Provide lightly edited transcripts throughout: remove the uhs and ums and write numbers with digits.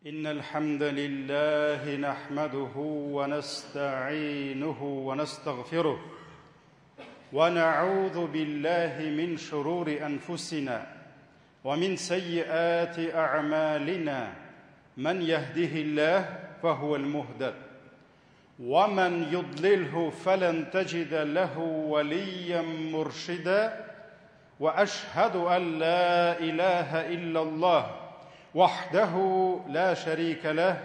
إن الحمد لله نحمده ونستعينه ونستغفره ونعوذ بالله من شرور أنفسنا ومن سيئات أعمالنا من يهده الله فهو المهتد ومن يضلله فلن تجد له وليا مرشدا واشهد ان لا اله الا الله وحده لا شريك له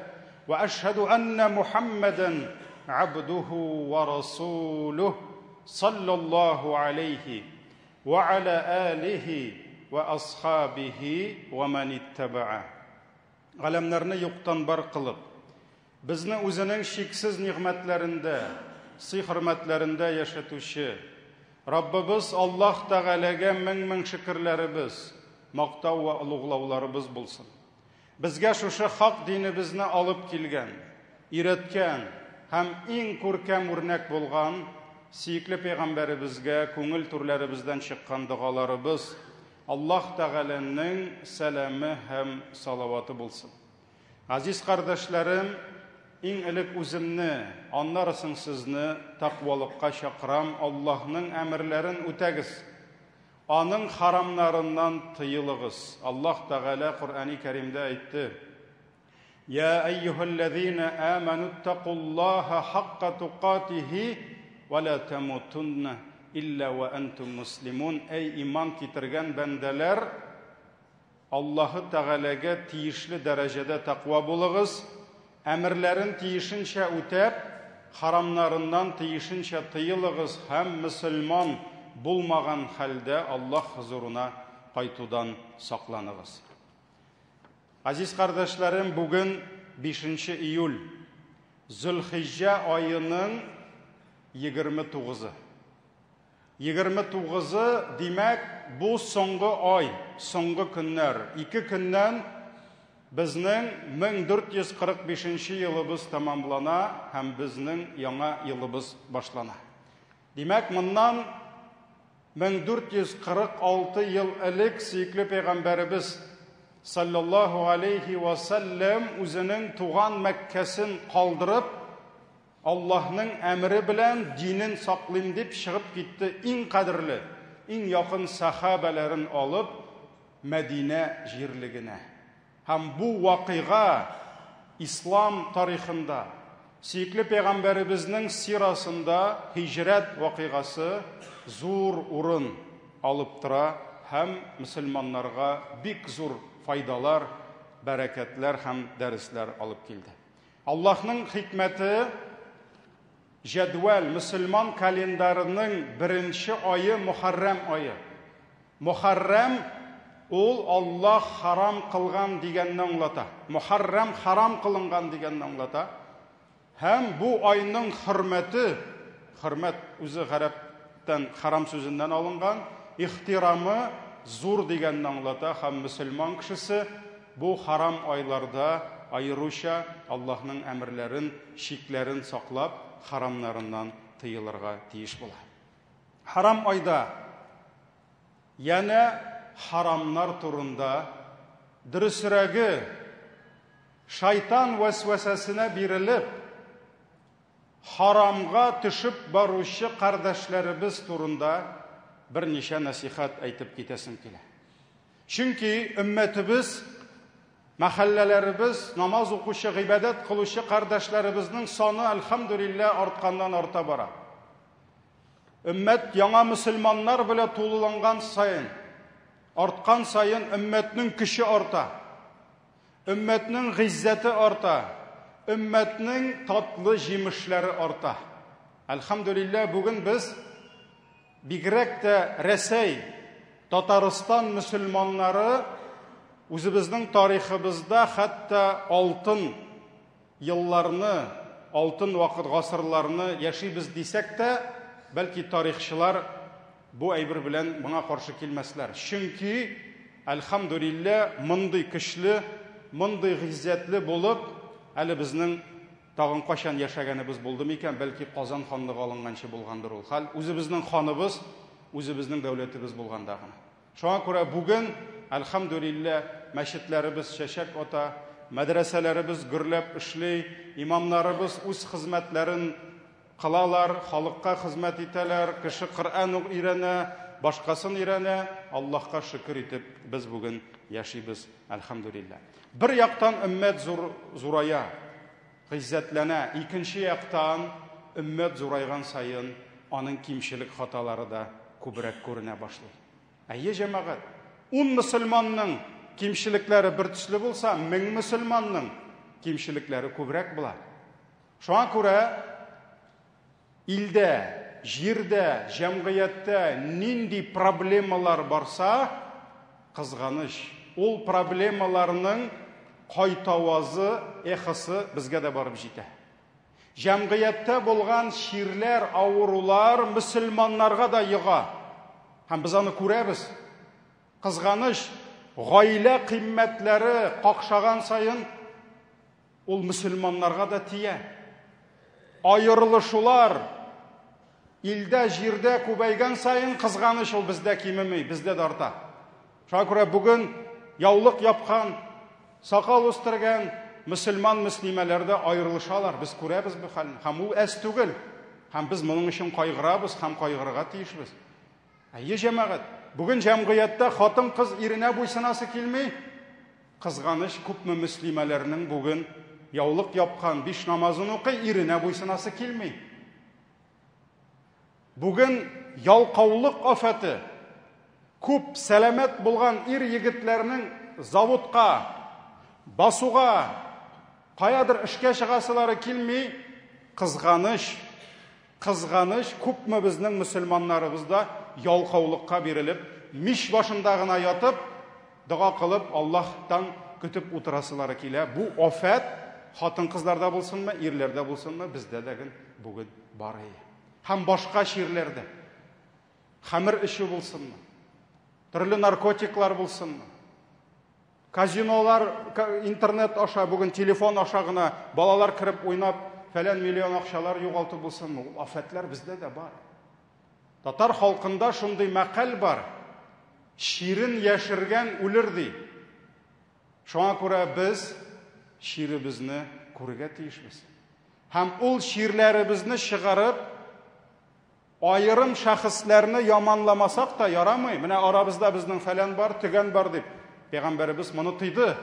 واشهد ان محمدا عبده ورسوله صلى الله عليه وعلى اله واصحابه ومن اتبعه Галәмнәрне юктан бар кылып, безне үзенең чиксез нигъмәтләрендә, сый-хөрмәтләрендә яшәтүче Раббыбыз Аллаһ Тәгаләгә мең-мең шөкерләребез, мактау вә олуглауларыбыз булсын. Безгә шушы хак динебезне алып килгән, өйрәткән һәм иң күркәм үрнәк булган сөекле пәйгамбәребезгә күңел түрләребездән чыккан догаларыбыз, Аллаһ Тәгаләнең сәламе һәм салаваты булсын. Газиз кардәшләрем, иң элек үземне, аннары соң сезне тәкъвалыкка чакырам, Аллаһның әмерләрен үтәгез. Аның харамнарыннан тыелыгыз. Аллаһ Тәгалә Коръәни Кәримдә әйтте: Я әйюһәлләзина амануттакуллаһа хакка тукатихи ва ла тамутунна илля ва антум муслимун. Әй иман китергән бәндәләр, Аллаһы Тәгаләгә тиешле дәрәҗәдә тәкъва булыгыз, әмерләрен тиешенчә үтәп, харамнарыннан тиешенчә тыелыгыз һәм мөселман булмаган хәлдә Аллаһ хозурына кайтудан сакланыгыз. Газиз кардәшләрем, бүген 5 июль, Зөлхиҗҗә аеның 29-ы. 29-ы, димәк, бу соңгы ай, соңгы көннәр. Ике көннән безнең 1445 елыбыз тәмамлана һәм безнең яңа елыбыз башлана. Димәк, моннан 1446 ел элек сөекле пәйгамбәребез саллаллаһу алейхи ва сәлләм үзенең туган Мәккәсен калдырып, Аллаһның әмере белән динен саклыйм дип чыгып китте иң кадерле, иң якын сахабәләрен алып Мәдинә җирлегенә. Һәм бу вакыйга ислам тарихында, сөекле пәйгамбәребезнең сирасында һиҗрәт вакыйгасы зур урын алып тора һәм мөселманнарга бик зур файдалар, бәрәкәтләр һәм дәресләр алып килде. Аллаһның хикмәте җәдвәл, мөселман календарының беренче ае Мөхәррәм ае. Мөхәррәм ул Аллаһ харам кылган дигәнне аңлата. Мөхәррәм харам кылынган дигәнне аңлата. Һәм бу айның хөрмәте, хөрмәт үзе гарәптән харам сүзеннән алынган, ихтирамы зур дигәнне аңлата һәм мөселман кешесе бу харам айларда аеруча Аллаһның әмерләрен, чикләрен саклап, харамнарыннан тыелырга тиеш була. Харам айда янә харамнар турында, дөресрәге, шайтан вәсвәсәсенә бирелеп, харамга төшеп баручы кардәшләребез турында берничә нәсихәт әйтеп китәсем килә. Чөнки өммәтебез, мәхәлләләребез, намаз укучы, гыйбадәт кылучы кардәшләребезнең саны, әлхәмдүлилләһ, артканнан арта бара. Өммәт яңа мөселманнар белән тулыланган саен, арткан саен өммәтнең көче арта. Өммәтнең гыйззәте арта. Өммәтнең татлы җимешләре арта. Әлхәмдүлилләһ, бүген без бигрәк тә Рәсәй, Татарстан мөселманнары үзебезнең тарихыбызда хәтта алтын елларны, алтын вакыт гасырларны яшибез дисәк тә, бәлки тарихчылар бу әйбер белән моңа каршы килмәсләр. Чөнки, әлхәмдүлилләһ, мондый көчле, мондый гыйззәтле булып, әле безнең тагын кайчан яшәгәнебез булды микән, бәлки Казан ханлыгы алынганчы булгандыр ул хәл. Үзебезнең ханыбыз, үзебезнең дәүләтебез булганда гына. Шуңа күрә бүген, әлхәмдүлилләһ, мәчетләребез чәчәк ата, мәдрәсәләребез гөрләп эшли, имамнарыбыз үз хезмәтләрен кылалар, халыкка хезмәт итәләр, кеше Коръән өйрәнә, башкасын өйрәнә. Аллаһка шөкер итеп без бүген яшибез, әлхәмдүлилләһ. Бер яктан өммәт зур, зурая, гыйззәтләнә, икенче яктан өммәт зурайган саен аның кимчелек хаталары да күбрәк күренә башлый. Әйе, җәмәгать, 10 мөселманның кимчелекләре бер төсле булса, 1000 мөселманның кимчелекләре күбрәк була. Шуңа күрә илдә, җирдә, җәмгыятьтә нинди проблемалар барса, кызганыч, ул проблемаларның кайтавазы, эхосы безгә дә барып җитә. Җәмгыятьтә булган чирләр, авырулар мөселманнарга да йога. Һәм без аны күрәбез. Кызганыч, гаилә кыйммәтләре какшаган саен ул мөселманнарга да тия. Аерылышулар илдә, җирдә күбәйгән саен кызганыч ул бездә кимеми, бездә дә арта. Шуңа күрә бүген яулык япкан, сакал үстергән мөселман мөслимәләр дә аерылышалар. Без күрәбез бу хәлне. Һәм ул әз түгел. Һәм без моның өчен кайгырабыз һәм кайгырырга тиешбез. Әйе, җәмәгать, бүген җәмгыятьтә хатын-кыз иренә буйсынасы килми. Кызганыч, күпме мөслимәләрнең бүген яулык япкан, биш намазын укый, иренә буйсынасы килми. Бүген ялкаулык афәте күп сәламәт булган ир егетләрнең заводка, басуга, каядыр эшкә чыгасылары килми. Кызганыч, кызганыч, күпме безнең мөселманнарыбыз да ялкаулыкка бирелеп, мич башында гына ятып, дога кылып, Аллаһтан көтеп утырасылары килә. Бу афәт хатын-кызларда булсынмы, ирләрдә булсынмы, бездә дә бүген бар. Һәм башка чирләрдә. Хәмер эчү булсынмы, төрле наркотиклар булсынмы, казинолар интернет аша, бүген телефон аша гына балалар кереп уйнап, фәлән миллион акчалар югалту булсынмы, ул афәтләр бездә дә бар. Татар халкында шундый мәкаль бар: чирен яшергән үлер ди. Шуңа күрә без чиребезне күрергә тиешбез. Һәм ул чирләребезне чыгарып, аерым шәхесләрне яманламасак та ярамый. Менә арабызда безнең фәлән бар, төгән бар дип. Пәйгамбәребез моны тыйды.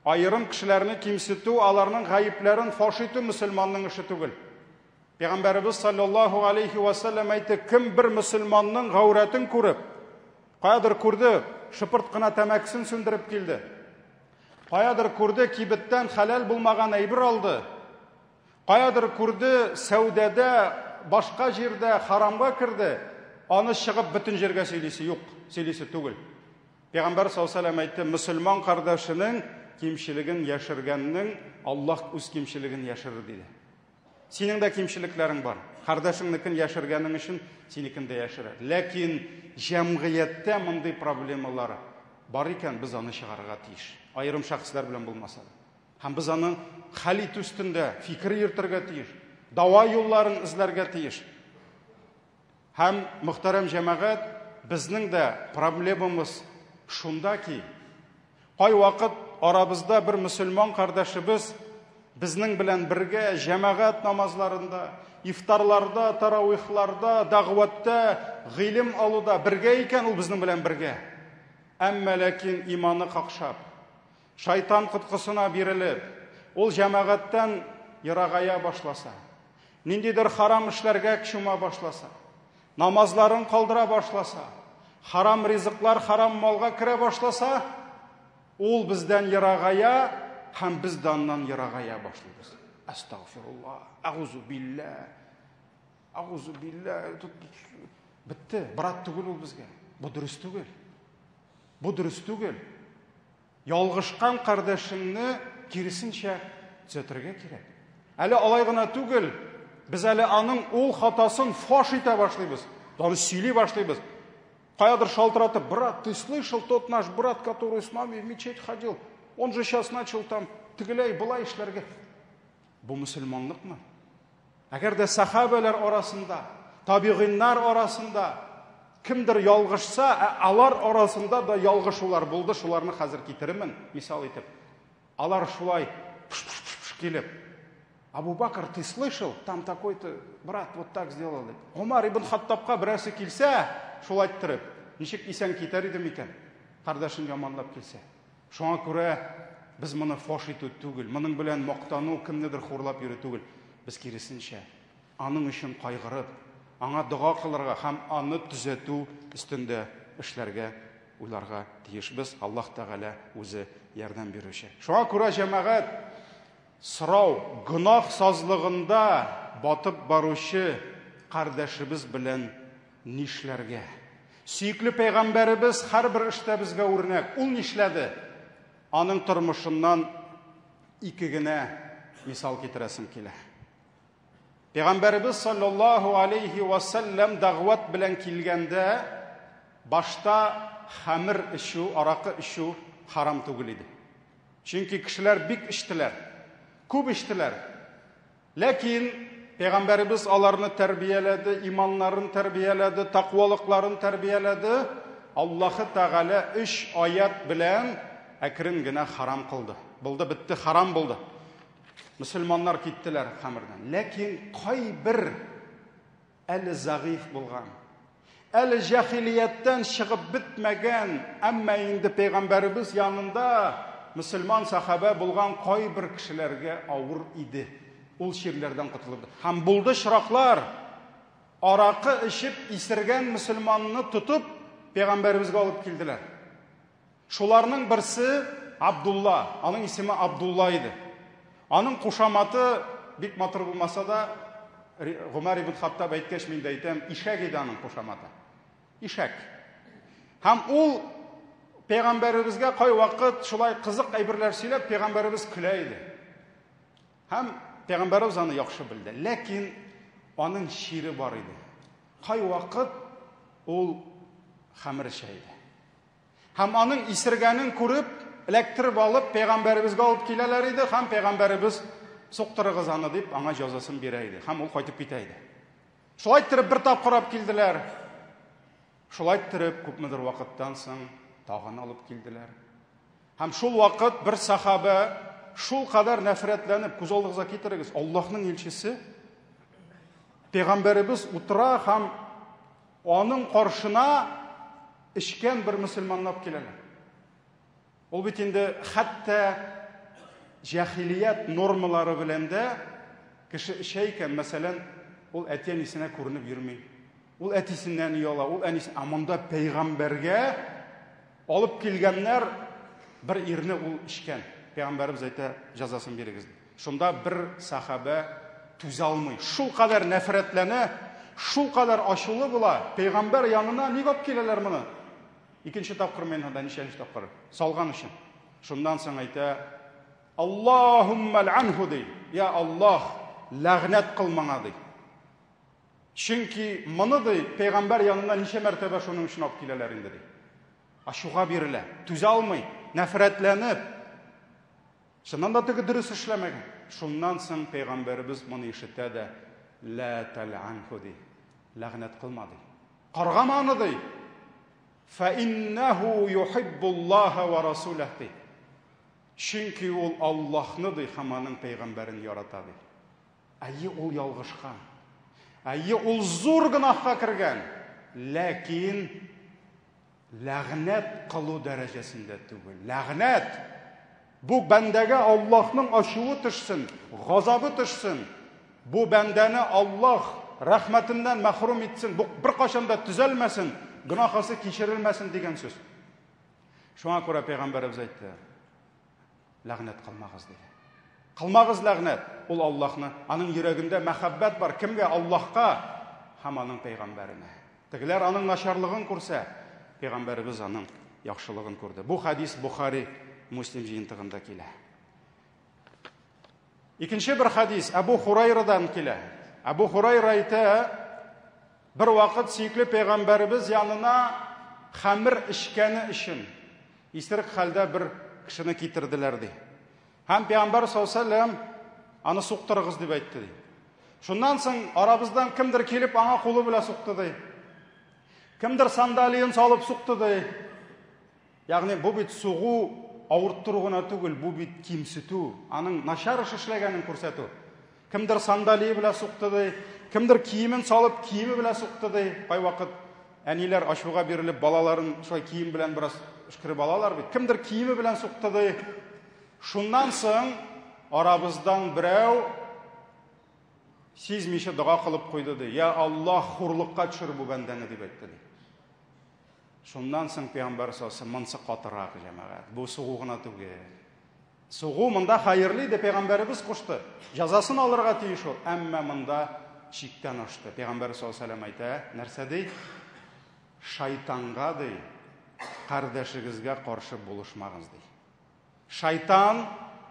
Аерым кешеләрне кимсетү, аларның гаепләрен фаш итү мөселманның эше түгел. Пәйгамбәребез саллаллаһу алейхи ва саллям әйтте, кем бер мөселманның гаурәтен күреп, каядыр күрде, шыпырт кына тәмәкесен сүндереп килде. Каядыр күрде, кибеттән хәләл булмаган әйбер алды. Каядыр күрде, сәүдәдә, башка җирдә харамга керде. Аны чыгып бөтен җиргә сөйлисе юк, сөйлисе түгел. Пәйгамбәр саллаллаһу алейһи ва саллям әйтте, мөселман кардәшенең кимчелеген яшергәннең Аллаһ үз кимчелеген яшерер диде. Синең дә кимчелекләрең бар. Кардәшеңнекен яшергәнең өчен синекен дә яшерер. Ләкин җәмгыятьтә мондый проблемалар бар икән, без аны чыгарырга тиеш. Аерым шәхесләр белән булмаса да. Һәм без аны хәл итү өстендә фикер йөртергә тиеш. Дава юлларын эзләргә тиеш. Һәм, мөхтәрәм җәмәгать, безнең дә проблемамыз шунда ки, кайвакыт арабызда бер мөселман кардәшебез безнең белән бергә җәмәгать намазларында, ифтарларда, таравихларда, дәгъваттә, гыйлем алуда бергә икән, ул безнең белән бергә. Әмма ләкин иманы какшап, шайтан коткысына бирелеп, ул җәмәгатьтән ерагая башласа, ниндидер харам эшләргә чума башласа, намазларын калдыра башласа, харам ризыклар, харам малга керә башласа, ул бездән ерагая һәм без дә аннан ерагая башлыйбыз. Астагфирулла, агузу билла, агузу билла. Бетте, брат түгел ул безгә. Бу дөрес түгел. Бу дөрес түгел. Ялгышкан кардәшеңне киресенчә төзәтергә кирәк. Әле алай гына түгел, без әле аның ул хатасын фаш итә башлыйбыз. Аны сөйли башлыйбыз. Каядыр шалтыратып, брат, ты слышал, тот наш брат, который с нами в мечеть ходил, он же сейчас начал там тегеләй, былай эшләргә. Бу мөселманлыкмы? Әгәр дә сахабәләр арасында, табигыйннар арасында кемдер ялгышса, ә алар арасында да ялгышулар булды, шуларны хәзер китерермен, мисал итеп. Алар шулай пш-пш-пш килеп, Абу Бакр, ты слышал? Там такой-то брат вот так сделал. Гомар ибн Хаттабка берәрсе килсә, шулай иттереп, ничек исән китәр иде микән? Кардәшен яманлап килсә. Шуңа күрә без моны фаш итү түгел, моның белән мактану, кемнедер хурлап йөрү түгел. Без киресенчә, аның өчен кайгырып, аңа дога кылырга һәм аны төзәтү өстендә эшләргә, уйларга тиешбез. Аллаһ Тәгалә үзе ярдәм бирүче. Шуңа күрә, җәмәгать, сорау, гөнаһ сазлыгында батып баручы кардәшебез белән нишләргә? Сөекле пәйгамбәребез һәрбер эштә безгә үрнәк. Ул нишләде? Аның тормышыннан ике генә мисал китерәсем килә. Пәйгамбәребез саллаллаһу алейхи ва саллям дәгъват белән килгәндә башта хәмер эчү, аракы эчү харам түгел иде. Чөнки кешеләр бик эчтеләр. Күп эчтеләр. Ләкин Пәйгамбәребез аларны тәрбияләде, иманнарын тәрбияләде, тәкъвалыкларын тәрбияләде. Аллаһы Тәгалә өч аят белән әкрен генә харам кылды. Булды, бетте, харам булды. Мөселманнар киттеләр хәмердән. Ләкин кайбер әле зәгыйфь булган, әле җәһилияттән чыгып бетмәгән, әмма инде пәйгамбәребез янында мөселман сахабә булган кайбер кешеләргә авыр иде. Ул чирләрдән котылып. Һәм булды очраклар, аракы эчеп исергән мөселманны тотып пәйгамбәребезгә алып килделәр. Шуларның берсе Абдулла, аның исеме Абдулла иде. Аның кушаматы бик матур булмаса да, Гомәр ибн Хаттаб әйткәч, мин дә әйтәм, Ишәк иде аның кушаматы. Ишәк. Һәм ул пәйгамбәребезгә кайвакыт шулай кызык әйберләр сөйләп, пәйгамбәребез көлә иде. Һәм пәйгамбәребез аны яхшы белде. Ләкин аның чире бар иде. Кайвакыт ул хәмер эчә иде. Һәм аның исергәнен күреп, эләктереп алып, пәйгамбәребезгә алып киләләр иде, һәм пәйгамбәребез суктырыгыз аны дип, аңа җәзасын бирә иде. Һәм ул кайтып китә иде. Шулай иттереп бер тапкыр алып килделәр. Шулай иттереп күпмедер вакыттан соң тагын алып килделәр. Һәм шул вакыт бер сахаба шул кадәр нәфрәтләнеп, күз алдыгызга китерегез, Аллаһның илчесе пәйгамбәребез утыра һәм Аның каршына эчкән бер мөселманны алып киләләр. Ул бит инде хәтта җәһилият нормалары белән дә кеше эчә икән, мәсәлән, ул әти-әнисенә күренеп йөрми. Ул әтисеннән ояла, ул әнисе. Ә монда пәйгамбәргә алып килгәннәр бер ирне ул эчкән. Пәйгамбәребез әйтә, җәзасын бирегез. Шунда бер сахабә түзә алмый. Шул кадәр нәфрәтләнә, шул кадәр ачулы була. Пәйгамбәр янына ник алып киләләр моны? Икенче тапкыр мин анда ничәнче тапкыр салган өчен. Шуннан соң әйтә, Аллаһумма ланху ди. Я Аллаһ, ләгънәт кыл моңа ди. Чөнки моны ди, пәйгамбәр янына ничә мәртәбә шуның өчен алып киләләр инде ди. Ачуга бирелә, түзә алмый, нәфрәтләнеп, Чыннан да теге дөрес эшләмәгән. Шуннан соң пәйгамбәребез моны ишетә дә, Лә тәл'анху ди. Ләгънәт кылма ди. Каргама аны ди. Фә иннәһу юхиббуллаһа ва расуләһ ди. Чөнки ул Аллаһны ди һәм аның пәйгамбәрен ярата ди. Әйе, ул ялгышкан. Әйе, ул зур гөнаһка кергән. Ләкин Ләгънәт кылу дәрәҗәсендә түгел. Ләгънәт! Бу бәндәгә Аллаһның ачуы төшсен, газабы төшсен. Бу бәндәне Аллаһ рәхмәтеннән мәхрүм итсен, бу беркайчан да төзәлмәсен, гөнаһысы кичерелмәсен дигән сүз. Шуңа күрә пәйгамбәребез әйтте, ләгънәт кылмагыз диде. Кылмагыз ләгънәт, ул Аллаһны, аның йөрәгендә мәхәббәт бар. Кемгә? Аллаһка һәм аның пәйгамбәренә. Тегеләр аның начарлыгын күрсә, пәйгамбәребез аның яхшылыгын күрде. Бу хадис Бухари, Муслим җыентыгында килә. Икенче бер хадис Әбу Хурайрадан килә. Әбу Хурайра әйтә, бер вакыт сөекле пәйгамбәребез янына хәмер эчкәне өчен исерек хәлдә бер кешене китерделәр ди. Һәм пәйгамбәр саллаллаху аны суктырыгыз дип әйтте ди. Шуннан соң арабыздан кемдер килеп аңа кулы белән сукты ди. Кемдер сандалиен салып сукты ди. Ягъни бу бит сугу авырттыру гына түгел, бу бит кимсетү, аның начар эш эшләгәнен күрсәтү. Кемдер сандалие белән сукты ди, кемдер киемен салып, киеме белән сукты ди. Кайвакыт әниләр ачуга бирелеп, балаларын шулай кием белән бераз өшкереп алалар бит. Кемдер киеме белән сукты ди. Шуннан соң арабыздан берәү сизмичә дога кылып куйды ди. Я Аллаһ, хурлыкка төшер бу бәндәне дип әйтте ди. Шуннан соң пәйгамбәр саллаллаһу монсы катырак, җәмәгать. Бу сугу гына түгел. Сугу монда хәерле иде, пәйгамбәребез кушты. Җәзасын алырга тиеш ул. Әмма монда чиктән ашты. Пәйгамбәр саллаллаһу алейһи әйтә, нәрсә ди? Шайтанга ди, кардәшегезгә каршы булышмагыз ди. Шайтан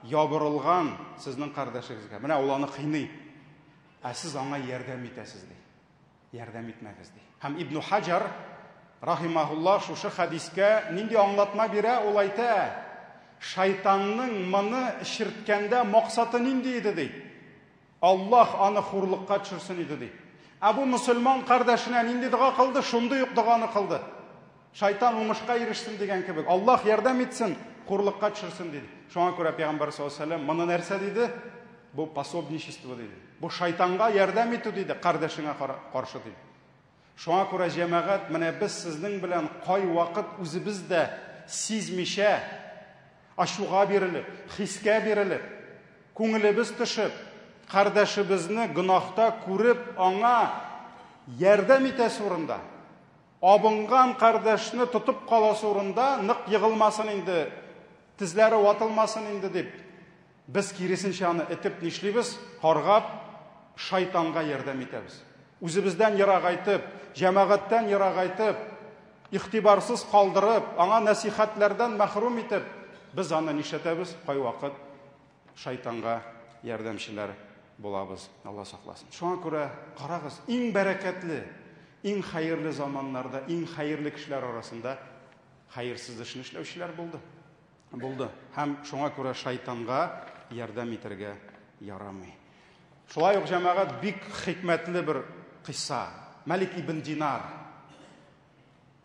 ябырылган сезнең кардәшегезгә. Менә ул аны кыйный. Ә сез аңа ярдәм итәсез ди. Ярдәм итмәгез, ди. Һәм Ибну Хаҗар, рахимаһулла, шушы хәдискә нинди аңлатма бирә, ул әйтә, шайтанның моны эчерткәндә максаты нинди иде, ди. Аллаһ аны хурлыкка төшерсен иде, ди. Ә бу мөселман кардәшенә нинди дога кылды, шундый ук доганы кылды. Шайтан уңышка ирешсен дигән кебек, Аллаһ ярдәм итсен, хурлыкка төшерсен диде. Шуңа күрә пәйгамбәр саллаллаһу алейһи моны нәрсә диде? Бу пособничество диде. Бу шайтанга ярдәм итү диде, кардәшеңә каршы диде. Шуңа күрә җәмәгать, менә без сезнең белән кай вакыт үзебез дә сизмичә ачуга бирелеп, хискә бирелеп, күңелебез төшеп, кардәшебезне гөнаһта күреп, аңа ярдәм итәсе урында, Абынган кардәшне тотып каласы урында, нык егылмасын инде, тезләре ватылмасын инде дип, без киресенчә аны этеп нишлибез? Каргап, шайтанга ярдәм итәбез. Үзебездән ерагайтып, җәмәгатьтән ерагайтып, игътибарсыз калдырып, аңа нәсихәтләрдән мәхрүм итеп, без аны нишләтәбез? Кайвакыт шайтанга ярдәмчеләр булабыз. Алла сакласын. Шуңа күрә карагыз, иң бәрәкәтле, иң хәерле заманнарда, иң хәерле кешеләр арасында хәерсез эшне эшләүчеләр булды. Булды. Һәм шуңа күрә шайтанга ярдәм итәргә ярамый. Шулай ук җәмәгать бик хикмәтле бер кыйса. Мәлик ибн Динар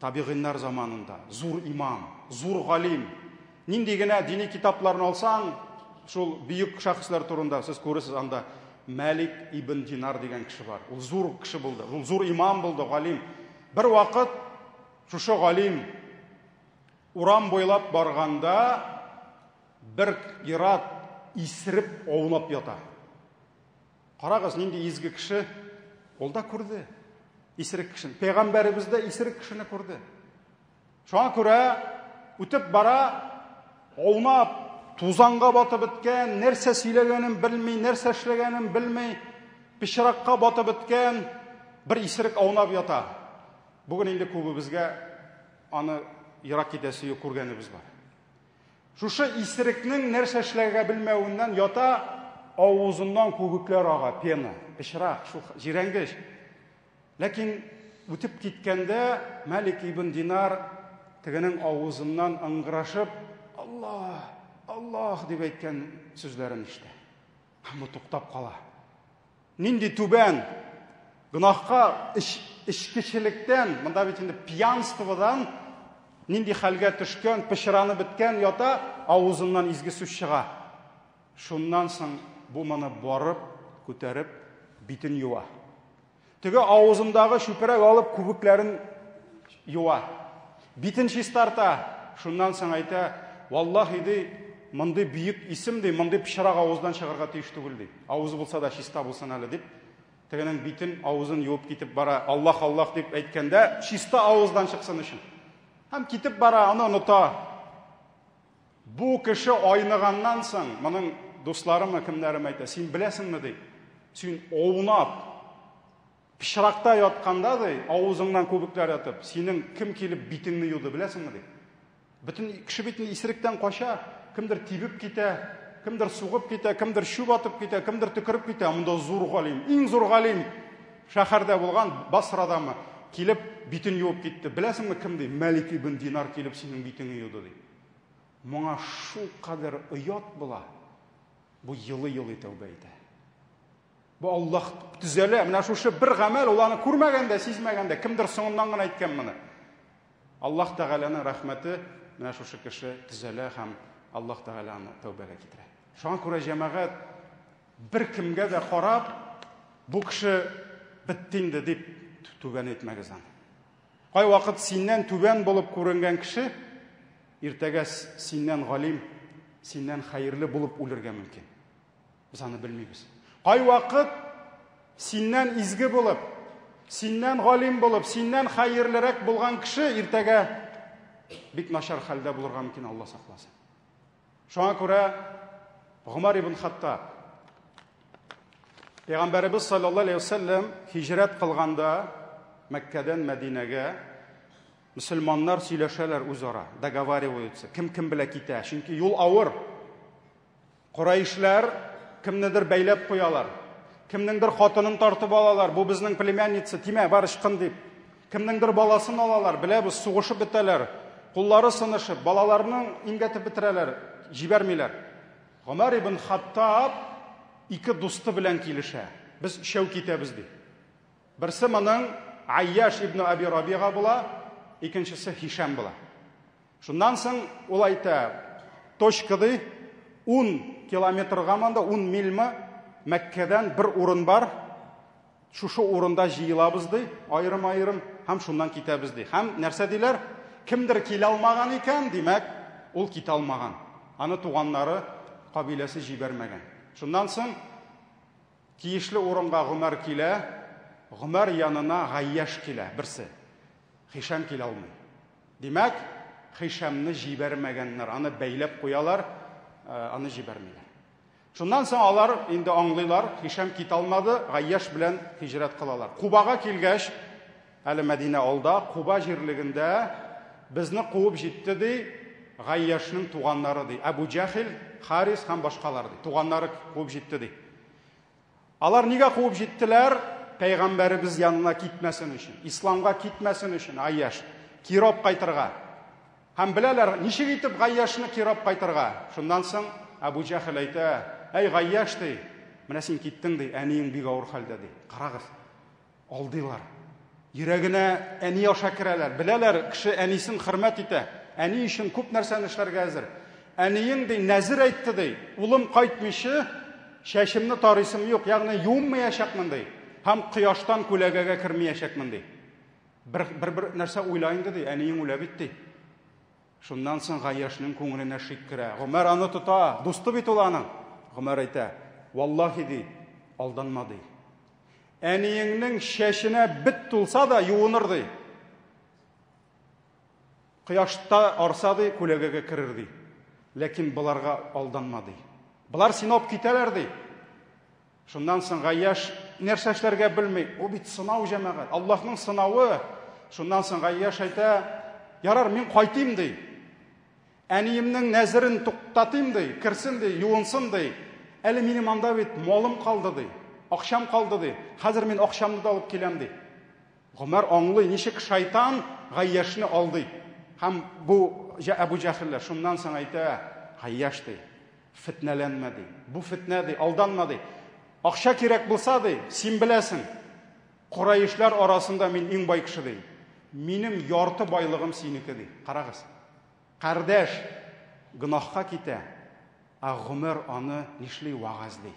Табигыйннар заманында зур имам, зур галим. Нинди генә дини китапларны алсаң, шул бөек шәхесләр турында сез күрерсез анда Мәлик ибн Динар дигән кеше бар. Ул зур кеше булды. Ул зур имам булды, галим. Бер вакыт шушы галим урам буйлап барганда бер ир-ат исереп аунап ята. Карагыз, нинди изге кеше, ул да күрде исерек кешене. Пәйгамбәребез дә исерек кешене күрде. Шуңа күрә үтеп бара, аунап, тузанга батып беткән, нәрсә сөйләгәнен белми, нәрсә эшләгәнен белми, пычракка батып беткән бер исерек аунап ята. Бүген инде күбебезгә аны ерак китәсе юк, күргәнебез бар. Шушы исерекнең нәрсә эшләргә белмәвеннән ята, авызыннан күбекләр ага, пена, пычрак, шул җирәнгеч. Ләкин үтеп киткәндә Мәлик ибн Динар тегенең авызыннан ыңгырашып, Аллаһ, Аллаһ дип әйткән сүзләрен ишетә. Һәм бу туктап кала. Нинди түбән гөнаһка эчкечелектән, монда бит инде пьянстводан нинди хәлгә төшкән, пычранып беткән ята, авызыннан изге сүз чыга. Шуннан соң бу моны барып, күтәреп, битен юа. Теге авызындагы чүпрәк алып күбекләрен юа. Битен чистарта. Шуннан соң әйтә, валлаһи ди, мондый бөек исем ди, мондый пычрак авыздан чыгарга тиеш түгел ди. Авызы булса да чиста булсын әле дип, тегенең битен, авызын юып китеп бара. Аллаһ, Аллаһ дип әйткәндә, чиста авыздан чыксын өчен. Һәм китеп бара, аны оныта. Бу кеше айныганнан соң, моның дусларымы, кемнәрем әйтә, син беләсеңме ди, син аунап, пычракта ятканда ди, авызыңнан күбекләр ятып, синең кем килеп битеңне юды, беләсеңме ди. Бөтен кеше бит исеректән кача, кемдер тибеп китә, кемдер сугып китә, кемдер чүп атып китә, кемдер төкереп китә. Монда зур галим, иң зур галим шәһәрдә булган, Басрадамы, килеп битен юып китте. Беләсеңме кем ди? Мәлик ибн Динар килеп синең битеңне юды ди. Моңа шулкадәр оят була. Бу елый-елый тәүбә итә. Бу Аллаһ төзәлә. Менә шушы бер гамәл, ул аны күрмәгән дә, сизмәгән дә, кемдер соңыннан гына әйткән моны. Аллаһ Тәгаләнең рәхмәте, менә шушы кеше төзәлә һәм Аллаһ Тәгалә аны тәүбәгә китерә. Шуңа күрә җәмәгать беркемгә дә карап, бу кеше бетте инде дип түбән әйтмәгез аны. Кайвакыт синнән түбән булып күренгән кеше иртәгә синнән галим, синнән хәерле булып үлергә мөмкин. Без аны белмибез. Кайвакыт синнән изге булып, синнән галим булып, синнән хәерлерәк булган кеше иртәгә бик начар хәлдә булырга мөмкин, Алла сакласын. Шуңа күрә Гомар ибн Хаттаб Пәйгамбәребез саллаллаһу алейһи вәсәлләм һиҗрәт кылганда Мәккәдән Мәдинәгә мөселманнар сөйләшәләр үзара, договариваются, кем кем белән китә, чөнки юл авыр. Курайшлар кемнедер бәйләп куялар. Кемнеңдер хатынын тартып алалар. Бу безнең племянница, тимә, бар ычкын дип. Кемнеңдер баласын алалар, беләбез, сугышып бетәләр. Куллары сынышып, балаларның имгәтеп бетерәләр, җибәрмиләр. Гомәр ибн Хаттаб ике дусты белән килешә. Без өчәү китәбез ди. Берсе моның Айяш ибн Аби Рабига була, икенчесе Һишам була. Шуннан соң ул әйтә, точка ди, 10 километрга монда, 10 мильмы Мәккәдән бер урын бар. Шушы урында җыелабыз ди, аерым-аерым һәм шуннан китәбез ди. Һәм нәрсә диләр? Кемдер килә алмаган икән, димәк, ул китә алмаган. Аны туганнары, кабиләсе җибәрмәгән. Шуннан соң тиешле урынга Гомәр килә, Гомәр янына Гайяш килә, берсе. Хишам килә алмый. Димәк, Хишамны җибәрмәгәннәр, аны бәйләп куялар, аны җибәрмиләр. Шуннан соң алар инде аңлыйлар, Хишам китә алмады, Гайяш белән һиҗрәт кылалар. Кубага килгәч, әле Мәдинә алда, Куба җирлегендә безне куып җитте ди, Гайяшның туганнары ди. Әбу Җахил, Харис һәм башкалар ди. Туганнары куып җитте ди. Алар нигә куып җиттеләр? Пәйгамбәребез янына китмәсен өчен, исламга китмәсен өчен Айяш кире кайтырга. Һәм беләләр, ничек итеп Гайяшны кире кайтырга. Шуннан соң Әбу Җәһел әйтә: "Әй Гайяш ди, менә син киттең ди, әниең бик авыр хәлдә ди. Карагыз, алдыйлар. Йөрәгенә әни аша керәләр. Беләләр, кеше әнисен хөрмәт итә. Әни өчен күп нәрсәне эшләргә әзер. Әниең ди, нәзер әйтте ди, улым кайтмыйча, чәчемне тарыйсым юк, ягъни юынмаячакмын ди, һәм кояштан күләгәгә кермәячәкмен ди. Бер бер, бер нәрсә уйла инде ди, әниең үлә бит ди. Шуннан соң Гаяшның күңеленә шик керә. Гомәр аны тота, дусты бит ул аның. Гомәр әйтә: "Валлаһи ди, алданма ди. Әниеңнең чәченә бет тулса да юыныр ди. Кояшта арса ди, күләгәгә керер ди. Ләкин боларга алданма ди. Болар сине алып китәләр ди. Шуннан соң Гайяш нәрсә эшләргә белми. Бу бит сынау җәмәгать. Аллаһның сынавы. Шуннан соң Гайяш әйтә, ярар, мин кайтыйм ди. Әниемнең нәзерен туктатыйм ди, керсен ди, юынсын ди. Әле минем анда бит малым калды ди, акчам калды ди. Хәзер мин акчамны да алып киләм ди. Гомәр аңлый, ничек шайтан Гайяшны алдый. Һәм бу Әбу Җәһелләр шуннан соң әйтә, Гайяш ди, фетнәләнмә ди. Бу фетнә ди, алданма ди. Акча кирәк булса ди, син беләсең. Курайшлар арасында мин иң бай кеше ди. Минем ярты байлыгым синеке ди. Карагыз. Кардәш гөнаһка китә, ә Гомер аны нишли вәгазьли.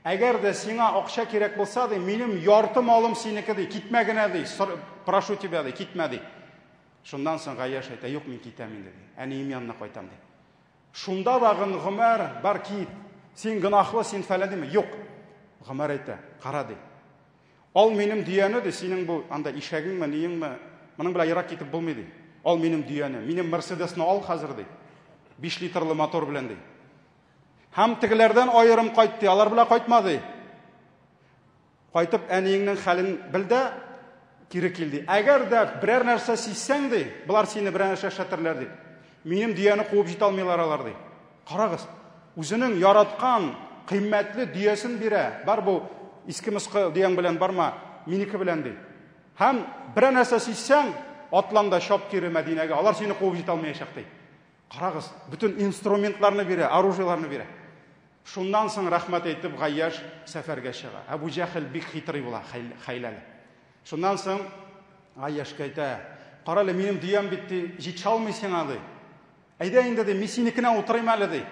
Әгәр дә сиңа акча кирәк булса ди, минем ярты малым синеке ди, китмә генә ди, прошу тебя ди, китмә ди. Шуннан соң Гаяш әйтә, юк, мин китәм инде ди. Әнием янына кайтам ди. Шунда дагын Гомәр, бар кит, син гөнаһлы, син фәлән дими. Юк. Гомәр әйтә, кара ди. Ал минем дөяне ди, синең бу анда ишәгеңме, ниеңме, моның белән ерак китеп булмый ди. Ал минем дөяне, минем Мерседесны ал хәзер ди. 5 литрлы мотор белән ди. Һәм тегеләрдән аерым кайт ди, алар белән кайтма ди. Кайтып әниеңнең хәлен бел дә, кире кил ди. Әгәр дә берәр нәрсә сизсәң ди, болар сине берәр нәрсә эшләтерләр ди. Минем дөяне куып җитә алмыйлар алар ди. Карагыз, үзенең яраткан кыйммәтле дөясен бирә. Бар бу иске мыскы дөяң белән барма, минеке белән ди. Һәм берәр нәрсә сизсәң, атлан да чап кире Мәдинәгә, алар сине куып җитә алмаячак ди. Карагыз, бөтен инструментларны бирә, оружиеларны бирә. Шуннан соң рәхмәт әйтеп Гайяш сәфәргә чыга. Әбу Җәһел бик хитрый була, хәйләле. Шуннан соң Гайяшка әйтә, кара әле, минем дөям бит ди, җитешә алмый сиңа ди. Әйдә инде, ди, мин синекенә утырыйм әле, ди.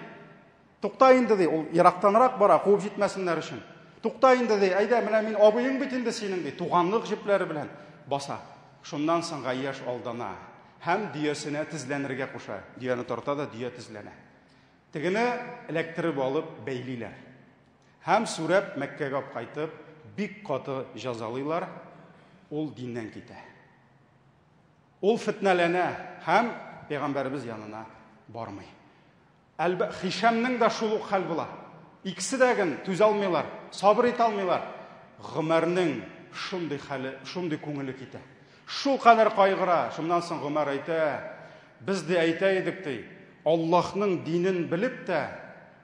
Тукта инде, ди, ул ерактанрак бара, куып җитмәсеннәр өчен. Тукта инде, ди, әйдә, менә мин абыең бит инде синең, ди, туганлык җепләре белән баса. Шуннан соң Гайяш алдана һәм дөясенә тезләнергә куша. Дөяне тарта да дөя тезләнә. Тегене эләктереп алып бәйлиләр. Һәм сүрәп Мәккәгә алып кайтып, бик каты җәзалыйлар, ул диннән китә. Ул фетнәләнә һәм пәйгамбәребез янына бармый. Әлбә, Хишәмнең дә шул ук хәл була. Икесе дә ген түзә алмыйлар, сабыр итә алмыйлар. Гомәрнең шундый хәле, шундый күңеле китә. Шул кадәр кайгыра. Шуннан соң Гомәр әйтә, без дә әйтә идек ди, Аллаһның динен белеп тә,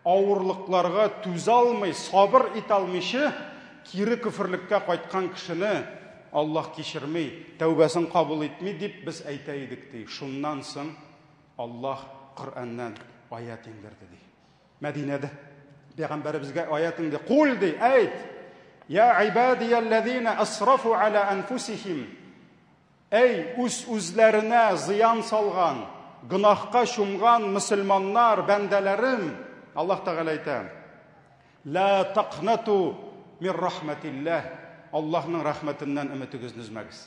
авырлыкларга түзә алмый, сабыр итә алмыйча, кире көферлеккә кайткан кешене Аллаһ кичерми, тәүбәсен кабул итми дип без әйтә идек ди. Шуннан соң Аллаһ Коръәннән аят иңдерде ди. Мәдинәдә пәйгамбәребезгә аят иңде. Кул ди, әйт. Я ибадиялләзина асрафу аля анфусихим. Әй, үз үзләренә зыян салган, гөнаһка чумган мөселманнар, бәндәләрем, Аллаһ Тәгалә әйтә. Ла тaqнату мин рахматиллаһ. Аллаһның рәхмәтеннән өметегезне өзмәгез.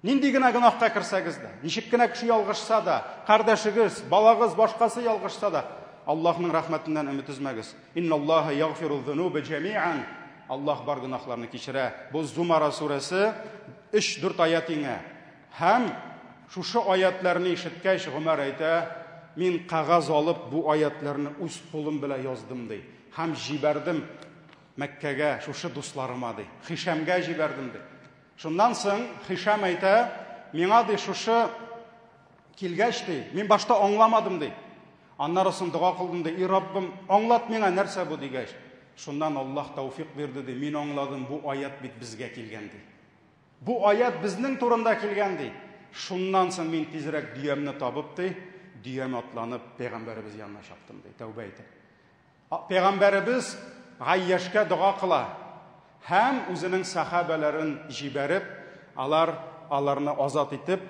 Нинди генә гөнаһка керсәгез дә, ничек кенә кеше ялгышса да, кардәшегез, балагыз, башкасы ялгышса да, Аллаһның рәхмәтеннән өмет өзмәгез. Инналлаһа ягъфиру зунуба җәмиан. Аллаһ бар гөнаһларны кичерә. Бу Зумара сүрәсе 3-4 аят иңә. Һәм шушы аятларны ишеткәч, Гомәр әйтә, мин кәгазь алып бу аятларны үз кулым белән яздым ди. Һәм җибәрдем Мәккәгә шушы дусларыма ди. Хишәмгә җибәрдем ди. Шуннан соң Хишам әйтә, миңа ди шушы килгәч ди, мин башта аңламадым ди. Аннары соң дога кылдым ди, и Раббым, аңлат миңа нәрсә бу дигәч. Шуннан Аллаһ тәүфик бирде ди, мин аңладым, бу аят бит безгә килгән ди. Бу аят безнең турында килгән ди. Шуннан соң мин тизрәк дөямне табып ди, дөям атланып пәйгамбәребез янына чаптым ди, тәүбә итеп. Пәйгамбәребез Гайяшкә дога кыла һәм үзенең сәхабәләрен җибәреп, алар аларны азат итеп,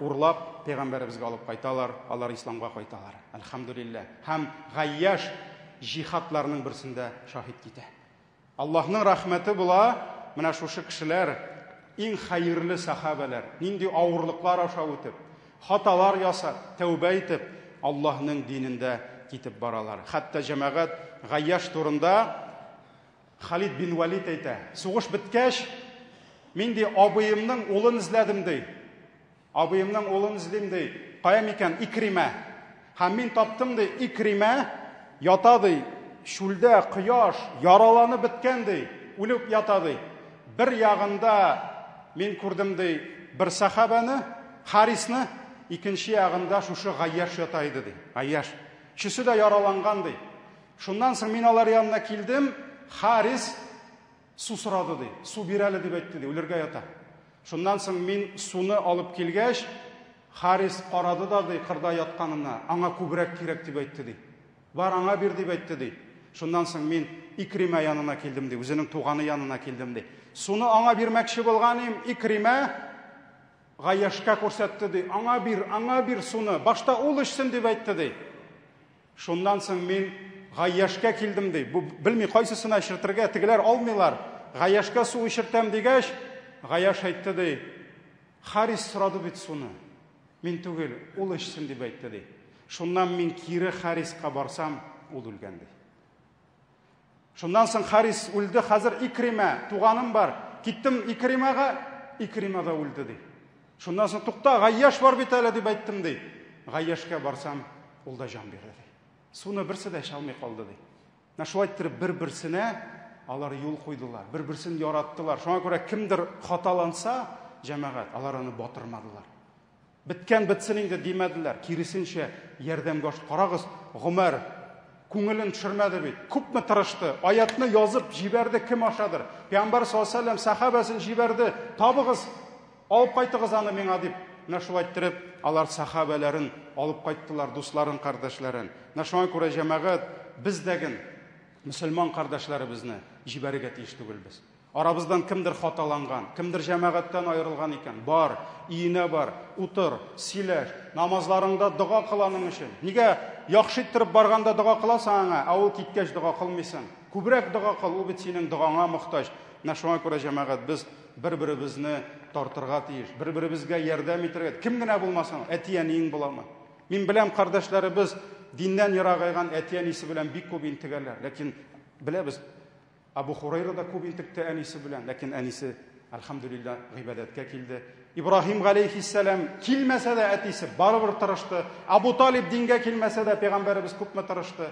урлап пәйгамбәребезгә алып кайталар, алар исламга кайталар. Әлхәмдүлилләһ. Һәм Гайяш җихадларның берсендә шаһит китә. Аллаһның рәхмәте була, менә шушы кешеләр иң хәерле сәхабәләр, нинди авырлыклар аша үтеп, хаталар ясап, тәүбә итеп, Аллаһның динендә китеп баралар. Хәтта җәмәгать Гайяш турында Халид бин Валид әйтә. Сугыш беткәч, мин ди абыемның улын эзләдем ди. Абыемның улын эзлим, ди. Кая микән? Икримә. Һәм мин таптым, ди, Икримә ята, ди, чүлдә, кояш, яраланып беткән, ди, үлеп ята, ди. Бер ягында мин күрдем, ди, бер сәхабәне, Харисны, икенче ягында шушы Гайяш ята иде, ди. Гайяш. Өчесе дә яраланган, ди. Шуннан соң мин алар янына килдем, Харис Су сорады, ди. Су бир әле, дип әйтте, ди. Үлергә ята. Шуннан соң мин суны алып килгәч, Харис карады да, ди, кырда ятканына, аңа күбрәк кирәк, дип әйтте, ди. Бар, аңа бир, дип әйтте, ди. Шуннан соң мин Икримә янына килдем, ди, үзенең туганы янына килдем, ди. Суны аңа бирмәкче булган идем, Икримә Гаяшка күрсәтте, ди. Аңа бир, аңа бир суны. Башта ул эчсен, дип әйтте, ди. Шуннан соң мин Гайяшкә килдем, ди. Бу белми кайсысына эчертергә, тегеләр алмыйлар. Гайяшкә су эчертәм дигәч, Гайяш әйтте, ди. Харис сорады бит суны. Мин түгел, ул эчсен дип әйтте, ди. Шуннан мин кире Хариска барсам, ул үлгән, ди. Шуннан соң Харис үлде, хәзер Икримә, туганым бар. Киттем Икримәгә, Икримә дә үлде, ди. Шуннан соң тукта, Гайяш бар бит әле, дип әйттем, ди. Гайяшка барсам, ул да җан бирде, ди. Суны берсе дә эчә алмый калды, ди. Менә шулай иттереп бер-берсенә алар юл куйдылар, бер-берсен яраттылар. Шуңа күрә кемдер хаталанса, җәмәгать, алар аны батырмадылар. Беткән бетсен инде димәделәр. Киресенчә, ярдәмгә ашык. Карагыз, Гомәр күңелен төшермәде бит. Күпме тырышты. Аятны язып җибәрде кем ашадыр. Пәйгамбәр саллаллаһу алейһи вәсәлләм сәхабәсен җибәрде. Табыгыз, алып кайтыгыз аны миңа дип. Менә шулай иттереп, алар сәхабәләрен алып кайттылар, дусларын, кардәшләрен. Менә шуңа күрә җәмәгать, без дә ген мөселман кардәшләребезне җибәрергә тиеш түгелбез. Арабыздан кемдер хаталанган, кемдер җәмәгатьтән аерылган икән, бар, өенә бар, утыр, сөйләш, намазларыңда дога кыл аның өчен. Нигә яхшы иттереп барганда дога кыласың аңа, ә ул киткәч дога кылмыйсың? Күбрәк дога кыл, ул бит синең догаңа мохтаҗ. Менә шуңа күрә, җәмәгать, без бер-беребезне тартырга тиеш, бер-беребезгә ярдәм итәргә. Кем генә булмасын, әти-әниең буламы? Мин беләм, кардәшләребез диннән ерагайган әти-әнисе белән бик күп интегәләр. Ләкин беләбез, Абу Хурайра да күп интекте әнисе белән, ләкин әнисе, әлхәмдүлилләһ, гыйбадәткә килде. Ибраһим галәйһиссәлам килмәсә дә әтисе барыбер тырышты. Абу Талиб дингә килмәсә дә пәйгамбәребез күпме тырышты.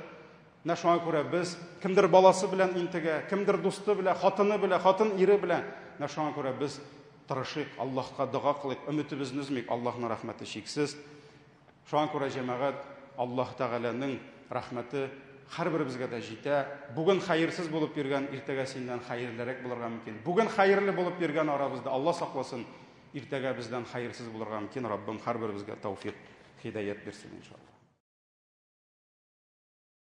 Менә шуңа күрә без кемдер баласы белән интегә, кемдер дусты белән, хатыны белән, хатын ире белән. Менә шуңа күрә без тырышыйк, Аллаһка дога кылыйк, өметебезне өзмик, Аллаһның рәхмәте чиксез. Шуңа күрә, җәмәгать, Аллаһ Тәгаләнең рәхмәте һәрберебезгә дә җитә. Бүген хәерсез булып йөргән, иртәгә синнән хәерлерәк булырга мөмкин. Бүген хәерле булып йөргән арабызда, Алла сакласын, иртәгә бездән хәерсез булырга мөмкин. Раббым һәрберебезгә тәүфик, һидаят бирсен, иншалла.